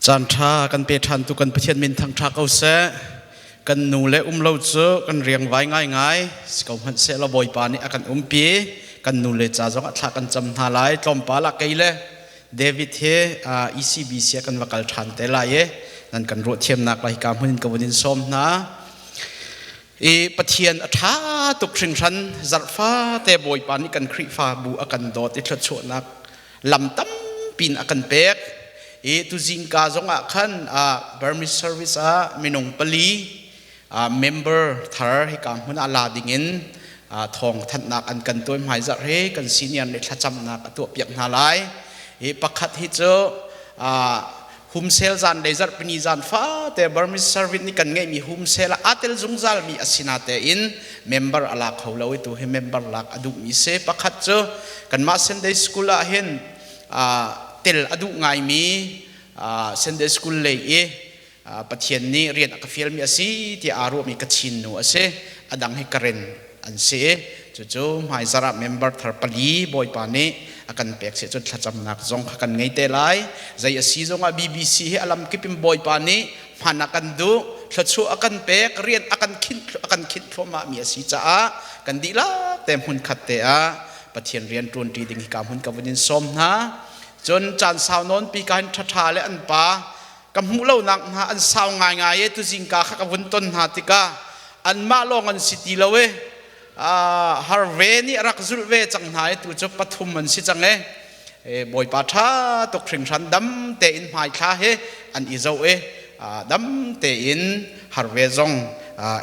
Caan ṭha kan pe ṭhan tu kan Pathian min thangṭha ko seh. Kan nu le um lo cu kan riangvai ngaingai. Si ko hmanh seh law Bawipa nih a kan umpi. Kan nu le ca zong ah thla kan cam hna lai. Tlawmpal ah kei le David he ECBC ah kan va kal ṭhan te lai i nan kan ruahthiamnak lai hika hmun in ka vun in sawm hna. I Pathian a ṭha tuk hringhran zarhfate Bawipa nih kan Khrihfabu a kan dawt i thluachuahnak lam tampi in a kan pek i tuzingka zongah khan Burmese service ah minung pali member thar hika hmun ah la dingin thawng thanhnak an kan tuai hmaizarh hi kan senior nih thlacamnak a tuah piak hna lai i pakhat hi cu humsel zan lei zarhpini zan fate Burmese service nih kan ngeihmi humsel ah aa tel zungzal mi asina tein member a la kho lo i tu hi member lak a duhmi si pakhat cu kanmah Sunday school ah hin tel a duh ngaimi Sunday school lei i Pathian nih rian a ka fialmi a si tiah aa ruahmi Kachin nu a si a dang hi Karen an si i cucu hmaizarh ah member thar pali Bawipa nih a kan pek si cun thlacamnak zong kha kan ngei te lai zei a si zongah BBC hi a lamkip in Bawipa nih hman a kan duh thluachuah a kan pek rian a kan khinh a kan khinh thluahmah mi a si caah kan dihlak te hmun khat te ah Pathian rian ṭuanṭi ding hi ka hmun ka vun in sawm hna cun caan sau nawn pi ka hin ṭhaṭha le an pa ka hmuh lonak hna an sau ngaingai e tuzingka kha ka vun ton hna tikah anmah lawng an si ti lo e har ve nih a rak zulh ve cang hna i tu cu pathum an si cang e bawipa ṭha tuk hringhran dam tein hmaithla he an i zoh i dam tein har ve zong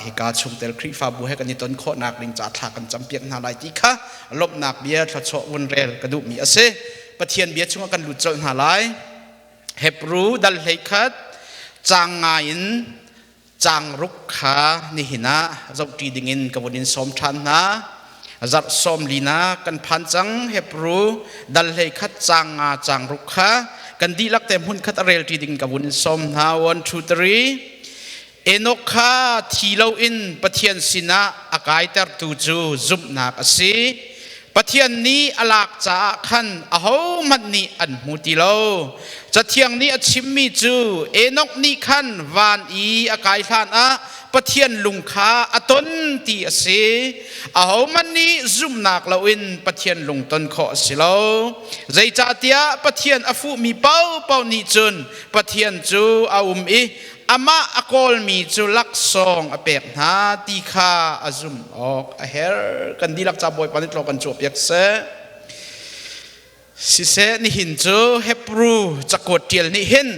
hika chungtel Khrihfabu he kan i ton khawhnak ding ca thla kan campiak hna lai ti kha lawmhnak bia thluachuah vun rel ka duhmi a si Pathian bia chungah kan lut colh hna lai Hebru dal 11 caang nga in caang ruk kha nihin ah zohṭi dingin ka vun in sawm ṭhan hna. Zarh sawm linak kan phan cang Hebru dal 11 caang nga caang ruk kha kan dihlak te hmun khat a relṭi ding ka vun in sawm hna. 1 2 3 Enoch kha thi loin Pathian sinah a kaitertu cu zumhnak a si. Pathian nih a lak caah khan ahohmanh nih an hmu ti lo. Cathiang nih a chimmi cu Enoch nih khan van i a kai hlan ah Pathian lung kha a ton ti a si. Ahohmanh nih zumhnak loin Pathian lung ton khawh a si lo. Zeicahtiah Pathian a fuhmi paohpaoh nih cun Pathian cu a um i amah a kawlmi cu laksawng a pek hna ti kha a zumh awk a herh. Kan dihlak ca Bawipa nih tlaw kan cuahpiak seh. Siseh nihin cu Hebrew cakuat ṭial nih hin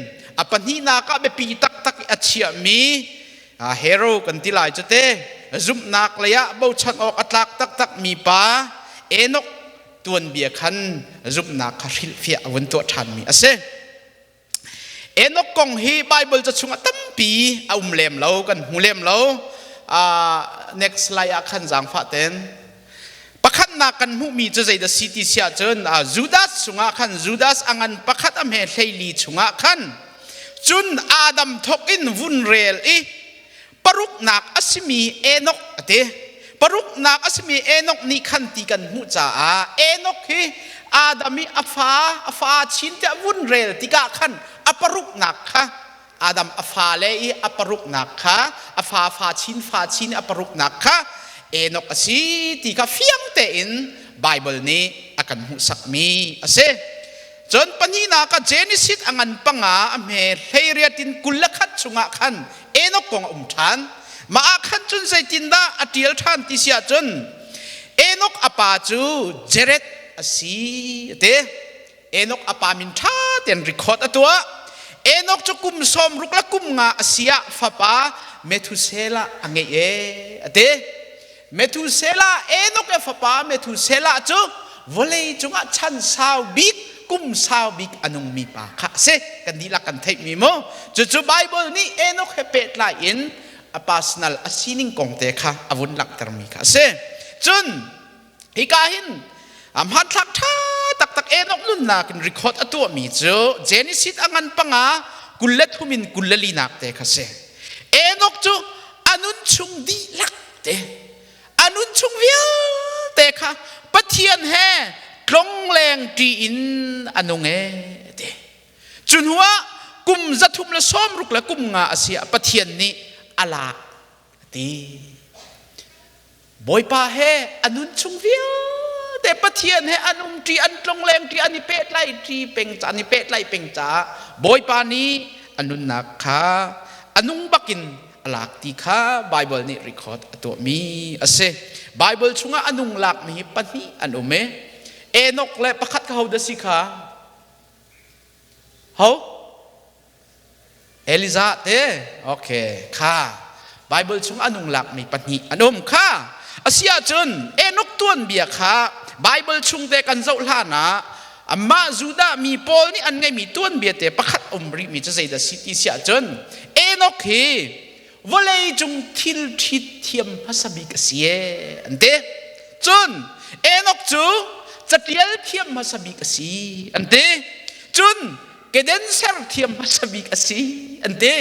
a pahnihnak ah biapi taktak i a chiahmi hero kan ti lai cu te zumhnak lei ah bochan awk a tlak taktak mi pa Enoch tuanbia khan zumhnak kha hrilhfiah a vun tuah ṭhanmi a si. Enoch kong hi Bible ca chungah tampi a um lem lo, kan hmu lem lo. Next slide ah khan zaangfah ten. Pakhatnak kan hmuhmi cu zeidah si ti si ahcun Judas chungah khan Judas a ngan pakhat a hme hleili chungah khan cun Adam thok in vun rel i paruknak a simi Enoch a ti. Paruknak a simi Enoch nih khan ti kan hmuh caah Enoch hi Adam i a fa a fa chin tiah vun rel tikah khan a paruknak kha Adam a fale i a paruknak kha a fa fa chin fa chin i a paruknak kha Enoch a si ti kha fiang tein Bible nih a kan hmuhsakmi a si. Cun pahnihnak ah Genesis a ngan panga a hme 18 in 21 chungah khan Enoch kong a um ṭhan. Mah ah khan cun zeitindah a ṭial ṭhan ti si ahcun Enoch a pa cu Jared a si a ti. Enoch a pa min ṭha tein record a tuah. Enoch cu kum 60 le kum nga a si ah fapa Methuselah a ngeih e a ti. Methuselah Enoch le fapa Methuselah cu vawlei cungah chan sau bik kum sau bik a nungmi pa kha a si kan dihlak kan theihmi mu cucu Bible nih Enoch he pehtlai in a personal a sining kong te kha a vun langhtermi kha a si cun hika hin a hmanthlak ṭha taktak Enoch nunnak in record a tuahmi cu Genesis a ngan panga 23 in 24 nak te kha si Enoch cu a nun chung dihlak te a nun chung vialte kha Pathian he tlongleng ṭi in a nung e ti. Cu hnuah kum 360 le kum nga a si ah Pathian nih a lak a ti. Bawipa he a nun chung vialte Pathian he an umṭi, an tlonglengṭi, an i pehtlaiṭi peng an i pehtlai peng caah Bawipa nih a nunnak kha a nung bakin a lak ti kha Baibal nih record a tuahmi a si. Baibal chungah a nung lakmi hi pahnih an um i Enoch le pakhat kha ho dah si kha? Ho? Elijah te? Okay, kha. Bible chung a nung lakmi pahnih an um kha. A si ahcun Enoch tuanbia kha Bible chung te kan zoh hlan ah amah Judah mi pawl nih an ngeihmi tuanbia te pakhat um rihmi cu zeidah si ti si ahcun Enoch hi vawlei cung thil ṭhit thiam hmasa bik a si ee an ti. Cun Enoch cu catial thiam hmasa bik a si an ti. Cun keden ser thiam hmasa bik a si an ti.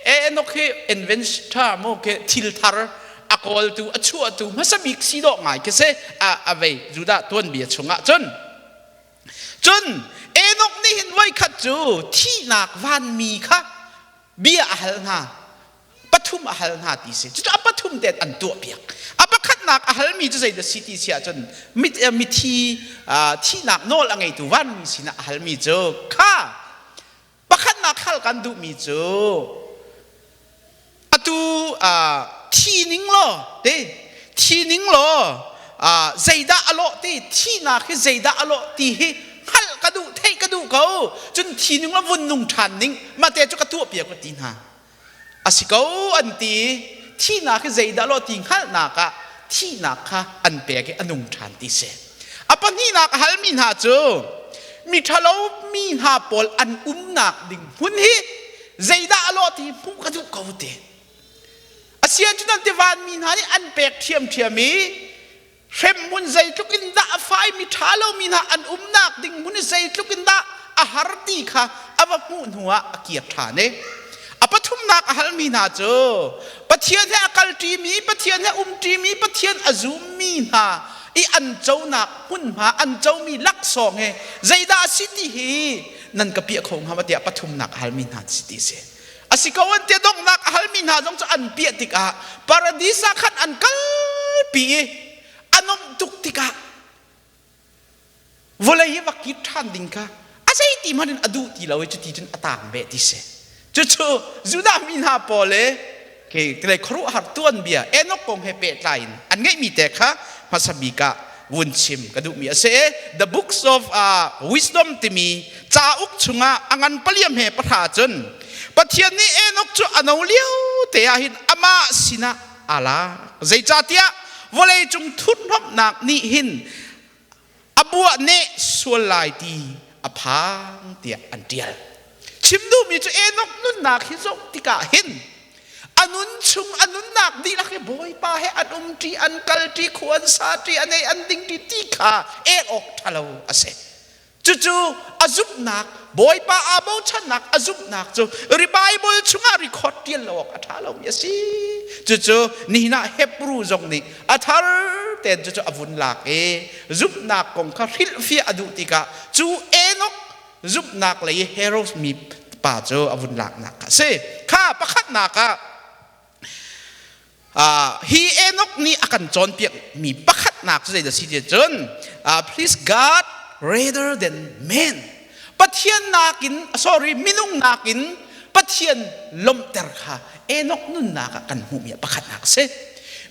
Enoch hi inventor mo ke thil thar a kawltu a chuahtu hmasa bik si dawh ngai khi si a vei Judah tuanbia chungah cun. Cun Enoch nih hin voikhat cu thihnak vanmi kha bia a hal hna, pathum a hal hna ti si. Cucu a pathum te an tuah piak. A pakhatnak a halmi cu zeidah si ti si ahcun mithi thihnak nawl a ngeitu vanmi sinah a halmi cu kha pakhatnak hal kan duhmi cu atu thi ning law te thi ning law zeidah a lawh ti thihnak hi zeidah a lawh ti hi hngalh ka duh, theih ka duh ko. Cun thi ning law vun nung ṭhan ning mate cu ka tuah piak ka ti hna a si ko an ti. Thihnak hi zeidah lawh ti hngalhnak ah thihnak kha an pek i a nung ṭhan ti si. A pahnihnak a halmi hna cu miṭhalo mi hna pawl an umnak ding hmun hi zeidah a lawh ti hmuh ka duh ko ti. Asian cun an ti vanmi hna nih an pek ṭhiamṭhiam i hremhmun zeitluk in dah a faimi ṭha lomi hna an umnak ding hmun i zeitluk in dah a har ti kha a va hmuh hnuah a kir ṭhan i a pathumnak a halmi hna cu Pathian he a kalṭimi, Pathian he umṭimi, Pathian a zummi hna i an conak hmunhma, an comi laksawng he zeidah a si ti hi nan ka piah kho hnga ma tiah pathumnak a halmi hna si ti si. A si ko an tiah donghnak a halmi hna zong cu an piah tikah paradis ah khan an kalpi i a nuamh tuk tikah vawlei hi va kit ṭhan ding kha a zeiti hmanh in a duh ti lo i cuti cun a tang beh ti si. Cucu Judah mi hna pawl le ke khuaruahhar tuanbia Enoch kong he pehtlai in an ngeihmi te kha hmasa bik ah vun chim ka duhmi a si. The Books of Wisdom timi cauk chungah a ngan paliam he pahra cun Pathian nih Enoch cu a no lio te ah hin amah sinah aa lak. Zeicahtiah vawleicung thurhnomhnak nih hin a buah neh sual lai ti a phang tiah an ṭial. Chim duhmi cu Enoch nunnak hi zoh tikah hin a nun chung a nunnak dihlak hi Bawipa he an umṭi, an kalṭi, khua an saṭi, an ei an dingṭi ti kha el awk ṭhalo a si. Cucu a zumhnak, Bawipa aa bochannak a zumhnak cu Bible chungah record ṭial lo awk a ṭha lomi a si. Cucu nihin ah Hebrew zong nih a thar tein cucu a vun lak i zumhnak kong kha hrilhfiah a duh tikah cu Enoch zumhnak lei i Heroes mi pa cu a vun laknak kha a si. Kha pakhatnak ah hi Enoch nih a kan cawnpiak mi pakhatnak cu zeidah si ti cun please God rather than man, Pathian nakin, sorry, minung nakin Pathian lawmhter kha Enoch nunnak ah kan hmuhmi pakhatnak a si.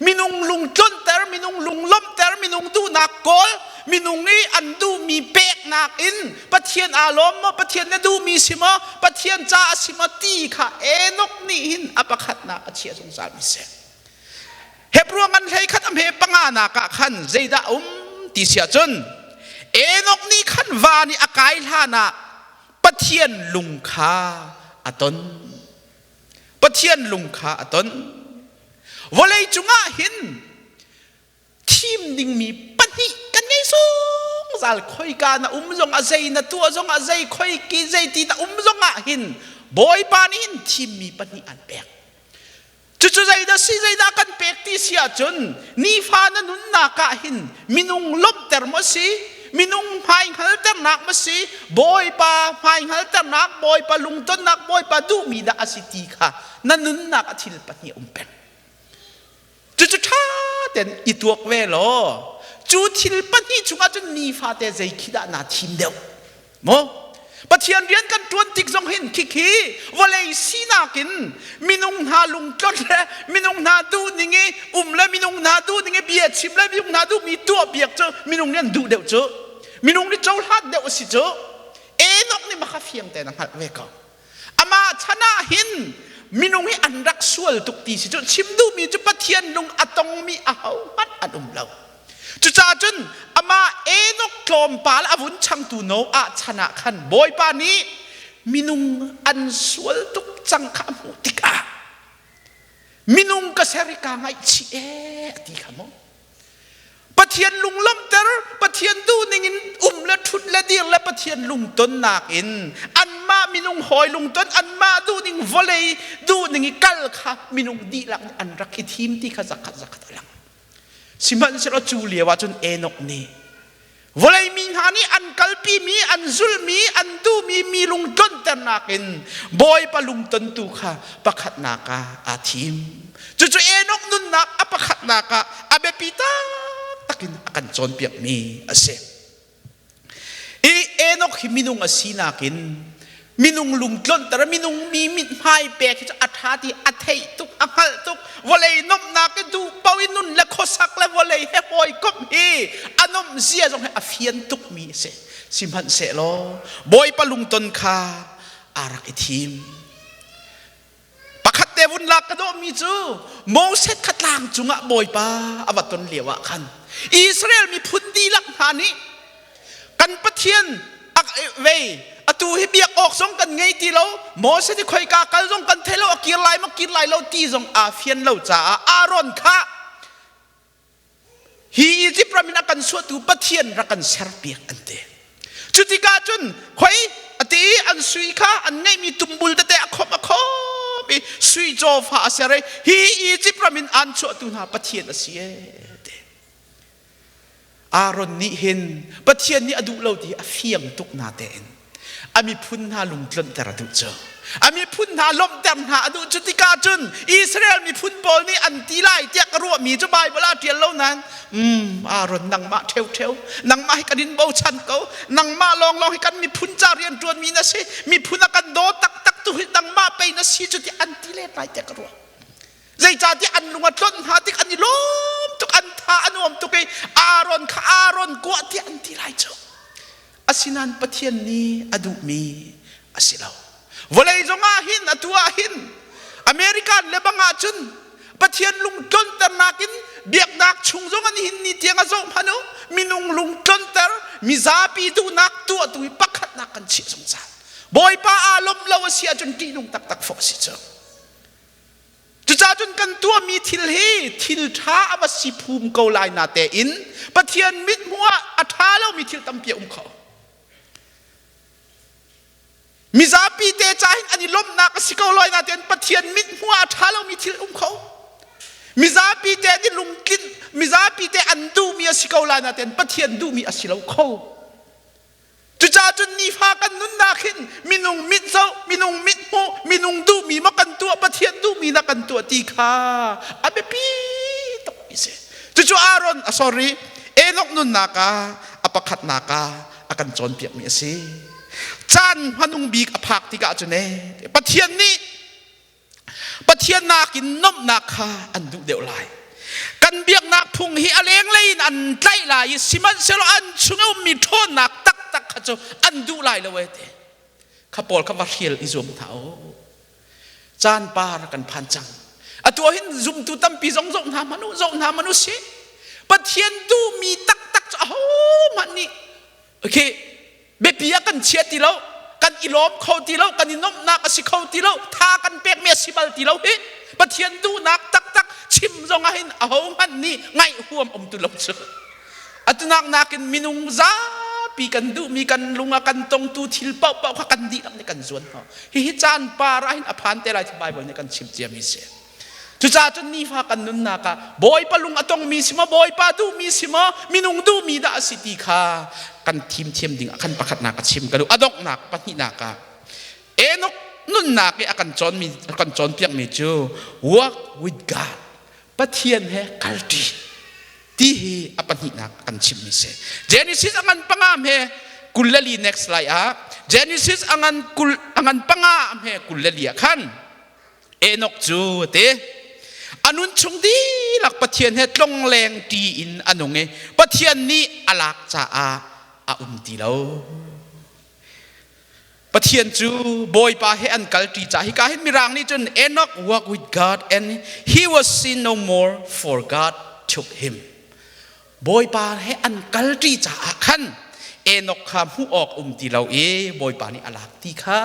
Minung lung tlonter, minung lung lawmhter, minung duhnak kawl, minung i an duhmi peknak in Pathian aa lawm maw, Pathian na duhmi si maw, Pathian ca a si maw ti kha Enoch nih hin a pakhatnak a chiah zungzal mi si. Hebrew ngan hlei khat a hme panga nak ah khan zeidah um ti si ahcun Enoch nih khan van i a kai hlan ah Pathian lung kha a ton. Pathian lung kha a ton. Vawlei cungah hin thim dingmi pahnih kan ngei zungzal. Khoika na um zong ah, zei na tuah zong ah, zei khoi ki zei ti na um zong ah hin Bawipa nih hin thimmi pahnih an pek. Cucu zeidah si, zeidah kan pek ti si ahcun nifa na nunnak ah hin minung lawmhter maw si? Minung hmaihngalternak ma si? Bawipa hmaihngalternak, Bawipa lungtonnak, Bawipa duhmi dah a si ti kha na nunnak a thil pahnih um peng. Cucu ṭha tein i tuak ve law cu thil pahnih chungah cun nifate zei khi dah naa thim deuh? Maw? Pathian rian kan ṭuan tik zong hin khikhi vawlei sinak in minung hna lungtlon le minung hna duhning i um le minung hna duhning i bia chim le minung hna duhmi tuah piak cu minung nih an duh deuh cu minung nih cohlan deuh a si cu. Enoch nih maka fiang tein a hngalh ve ko. Amah chan ah hin minung hi an rak sual tuk ti si cu. Chim duhmi cu Pathian lung a tongmi ahohmanh an um lo. Cucaah cun amah Enoch tlawmpal a vun changtu Noah chan ah khan Bawipa nih minung an sual tuk cang kha a hmuh tikah minung ka ser i kaa ngaihchih ee a ti kha mu. Pathian lunglawmhter, Pathian duhning in um le ṭhut le dir le Pathian lungtonnak in anmah minung hawi lungton, anmah duhning vawlei duhning i kal kha minung dihlak nih an rak i thim ti kha zakhat zakhat a lang. Sihmanhsehlaw cu lio ah cun Enoch nih vawlei mi hna nih an kalpimi, an zulhmi, an duhmi mi lungtlonternak in Bawipa lungtontu kha pakhatnak ah aa thim. Cucu Enoch nunnak a pakhatnak ah a biapi taktak in a kan cawnpiakmi a si. I Enoch hi minung a sinak in minung lungtlonter, minung mi mithmai pek hi cu a ṭha ti a theih tuk, a hngalh tuk. Vawlei nuamhnak i duh paoh i nun le khuasak le vawlei he hawikomh hi a nuamh zia zong hi a fian tukmi a si. Sihmanhsehlaw Bawipa lungton kha aa rak i thim. Pakhat te vun lak ka dawhmi cu Moses kha tlang cungah Bawipa a va ton lio ah khan Israel miphun dihlak hna nih kan Pathian vei atu hi biak awk zong kan ngei ti lo, Moses hi khoika kal zong kan thei lo, a kir lai maw kir lai lo ti zong aa fian lo caah Aaron kha hi Egypt ram in a kan suahtu Pathian rak kan serpiak an ti. Cu tikah cun khoi a ti i an sui kha an ngeihmi tumbul tete a khomh a khomh i sui cawfa a ser i hi Egypt ram in an chuahtu hna Pathian a si ee ti. Aaron nih hin Pathian nih a duh lo ti a fiang tuk na tein a miphun hna lungtlonhter a duh cu, a miphun hna lawmhter hna a duh. Cu tikah cun Israel miphun pawl nih an ti lai tiah ka ruahmi cu Baibal ah ṭial lo nain, Aaron, nangmah ṭheuṭheu, nangmah hi kan in bochan ko, nangmah lawnglawng hi kan miphun ca rianṭuanmi na si, miphun a kan daw taktak tu hi nangmah pei na si cu, tiah an ti len lai tiah ka ruah. Zeicahtiah an lung a tlonh hna tik an i lawm tuk, an tha a nuam tuk i Aaron kha Aaron kuah tiah an ti lai cu. Asinain Pathian nih a duhmi a si lo. Vawlei zongah hin atu ah hin American le bang ah cun Pathian lungtlonternak in biaknak chung zong an hin ni tiang a zoh hmanh u, minung lungtlonter, mizapi duhnak tuahtu hi pakhatnak kan chiah zungzal. Bawipa aa lawmh lo a si ahcun ṭihnung taktak fawh a si cu. Cucaah cun kan tuahmi thil hi thil ṭha a va si phum ko lai na tein Pathian mithmuh ah a ṭha lomi thil tampi a um kho. Mizapi te ca hin an i lawmhnak a si ko lai na tein Pathian mithmuh ah a ṭha lomi thil um kho. Mizapi te an i lungtlin, mizapi te an duhmi a si ko lai na tein Pathian duhmi a si lo kho. Cucaah cun nifa kan nunnak hin minung mit zoh, minung mit hmuh, minung duhmi maw kan tuah, Pathian duhmi na kan tuah ti kha a biapi tuk mi si. Cucu Aaron, sorry, Enoch nunnak ah a pakhatnak ah a kan cawnpiakmi a si. Caan hmanung bik a phak tikah cun ee, Pathian nih Pathian nakin nomhnak kha an duh deuh lai. Kan biaknak phung hi a lenglei in an tlaih lai i sihmanhsehlaw an chung i ummi ṭhawnnak taktak kha cu an duh lai lo ee ti. Kha pawl kha va hrial i zuam hna u. Caan par kan phan cang. Atu ah hin zumtu tampi zong zoh hna hmanh u, zoh hna hmanh u sih. Pathian duhmi taktak cu ahohmanh nih okay, biapi ah kan chia ti lo, kan i lawm kho ti lo, kan i nuamhnak a si kho ti lo, tha kan pekmi a si bal ti lo hi. Pathian duhnak taktak chim zong ah hin ahohmanh nih ngaih huam um tu lo cu. Atunak nakin minung zapi kan duhmi, kan lung a kan tongtu thil paohpaoh kha kan dihlak nih kan zuan hna. Hihi caan par ah hin a phan te lai ti Bible nih kan chim ciami si. Cucaah cun nifa kan nunnak ah Bawipa lung a tongmi si maw, Bawipa duhmi si maw, minung duhmi dah a si ti kha. kan thim thiam ding ah khan pakhatnak a chim ka duh. A donghnak pahnihnak ah Enoch nunnak i a kan cawnmi a kan cawnpiakmi cu walk with God, Pathian he kalṭi ti hi a pahnihnak a kan chimmi si. Genesis a ngan panga hme 24, next slide ah Genesis a ngan kul a ngan panga hme 24 ah khan Enoch cu a ti, a nun chung dihlak Pathian he tlongleng ṭi in a nung i Pathian nih a lak caah a um ti lo. Pathian cu Bawipa he an kal ṭi caah hika hin Mirang nih cun Enoch walked with God and he was seen no more, for God took him. Bawipa he an kal ṭi caah khan Enoch kha hmuh awk um ti lo i Bawipa nih a lak ti kha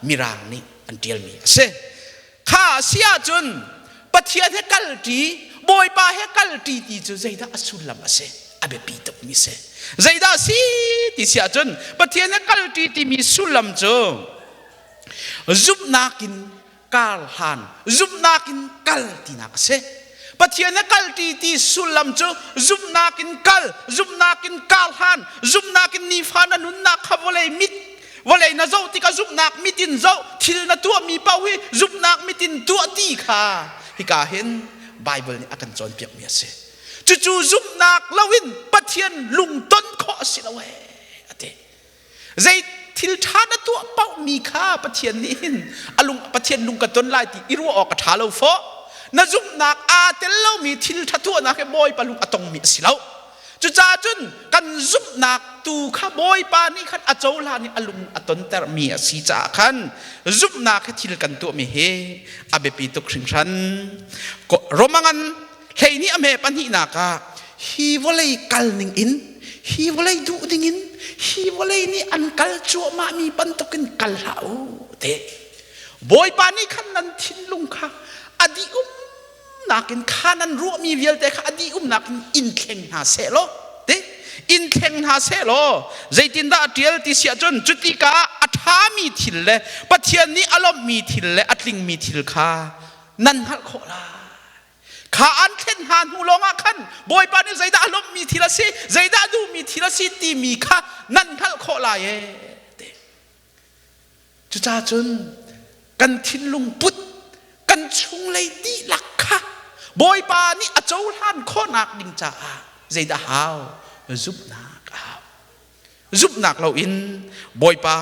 Mirang nih an ṭialmi a si. Kha a si ahcun Pathian he kal ṭi, Bawipa he kal ṭi ti cu zeidah a sullam a si? A biapi tukmi si. Zeidah a si ti si ahcun Pathian he kal ṭi timi sullam cu zumhnak in kar hlan, zumhnak in kal tinak a si. Pathian he kal ṭi ti sullam cu zumhnak in kal, zumhnak in kar hlan, zumhnak in nifa na nunnak kha vawlei mit vawlei na zoh tikah zumhnak mit in zoh, thil na tuahmi paoh hi zumhnak mit in tuah ti kha hika hin Bible nih a kan cawnpiakmi a si. Cucu zumhnak loin Pathian lungton khawh a si lo ee a ti. Zei thil ṭha na tuah paohmi kha Pathian nih hin a lung Pathian lung ka ton lai ti i ruah awk a ṭha lo fawh. Na zumhnak aa tel lomi thil ṭha tuahnak hi Bawipa lung a tongmi a si lo. Cucaah cun kan zumhnak tu kha Bawipa nih khan a cohlan i a lung a tontermi a si caah khan zumhnak he thil kan tuahmi hi a biapi tuk hringhran. Romangan 12 a hme pahnihnak ah hi vawlei kal ning in, hi vawlei duh ding in, hi vawlei nih an kal cuahmahmi bantukin kal hlah u te. Bawipa nih khan nan thinlung kha a dih um nakin kha nan ruahmi vialte kha a dih umnak in in thleng hna seh law te, in thleng hna seh law. Zeitindah a ṭial ti siah cun cutika a ṭhami thil le Pathian nih a lawmhmi thil le a tlingmi thil kha nan hngalh khawh lai. Kha an thlen hna hnu lawngah khan Bawipa nih zeidah a lawmhmi thil a si, zeidah a duhmi thil a si timi kha nan hngalh khawh lai ee te. Cucaah cun kan thinlung put, kan chunglei dihlak kha Bawipa nih a cohlan khawhnak ding caah zeidah hau? Zumhnak a hau. Zumhnak loin Bawipa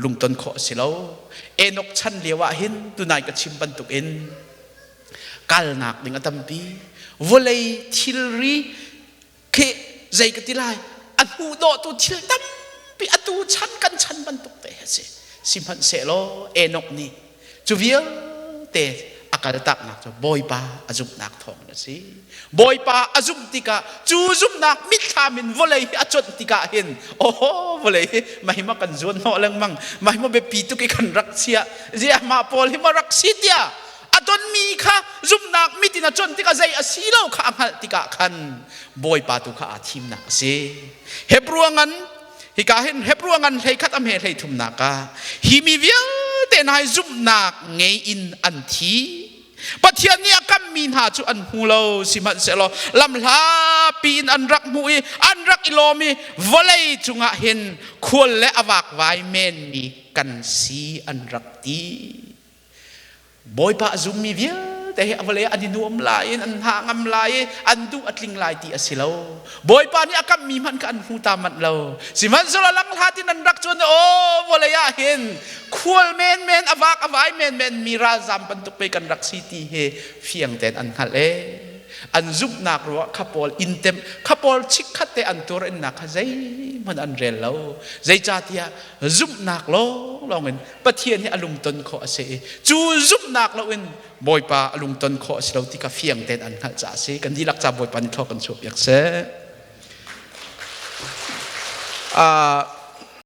lungton khawh a si lo. Enoch chan lio ah hin tunai ka chim bantukin kalnak ding a tampi. Vawlei thilri khi zei ka ti lai, a hnu dawhtu thil tampi atu chan kan chan bantuk te a si. Sihmanhsehlaw Enoch nih cu vialte a kaltaknak cu Bawipa a zumhnak thawng a si. Bawipa a zumh tikah, cu zumhnak mitthlam in vawlei hi a cuanh tikah hin, oh, vawlei hi mahima kan zuan hnawh lengmang, mahima biapi tuk i kan rak chia ziah, mah pawl hi ma rak si tiah a tonmi kha zumhnak mit in a cuanh tikah zei a si lo kha a hngalh tikah khan Bawipa tu kha aa thimnak a si. Hebrew ngan hika hin Hebrew ngan 13 a hme 33nak ah hi mi vialte hna hi zumhnak ngei in an thi. Pathian nih a kammi hna cu an hmu lo, sihmanhsehlaw lamhlapi in an rak hmuh i an rak i lawm i vawlei cungah hin khual le a vakvai menmi kan si an rak ti. Bawipa a zummi vialte hi a vawlei an i nuam lai in an hna ngam lai i an duh a tling lai ti a si lo. Bawipa nih a kammi hmanh kha an hmu ta manh lo. Sihmanhsehlaw langhlat in an rak cuan, aw, vawlei ah hin khual menmen, a vak a vai menmen mi ralzam bantuk pei kan rak si ti hi fiang tein an hngalh e. An zumhnak ruah kha pawl in tem kha pawl chikkhat te an tur innak kha zeihmanh an rel lo. Zeicahtiah zumhnak lawnglawng in Pathian hi a lungton khawh a si i cu zumhnak loin Bawipa a lungton khawh a si lo ti kha fiang tein an hngalh caah a si. Kan dihlak ca Bawipa nih thlawh kan chuah piak seh.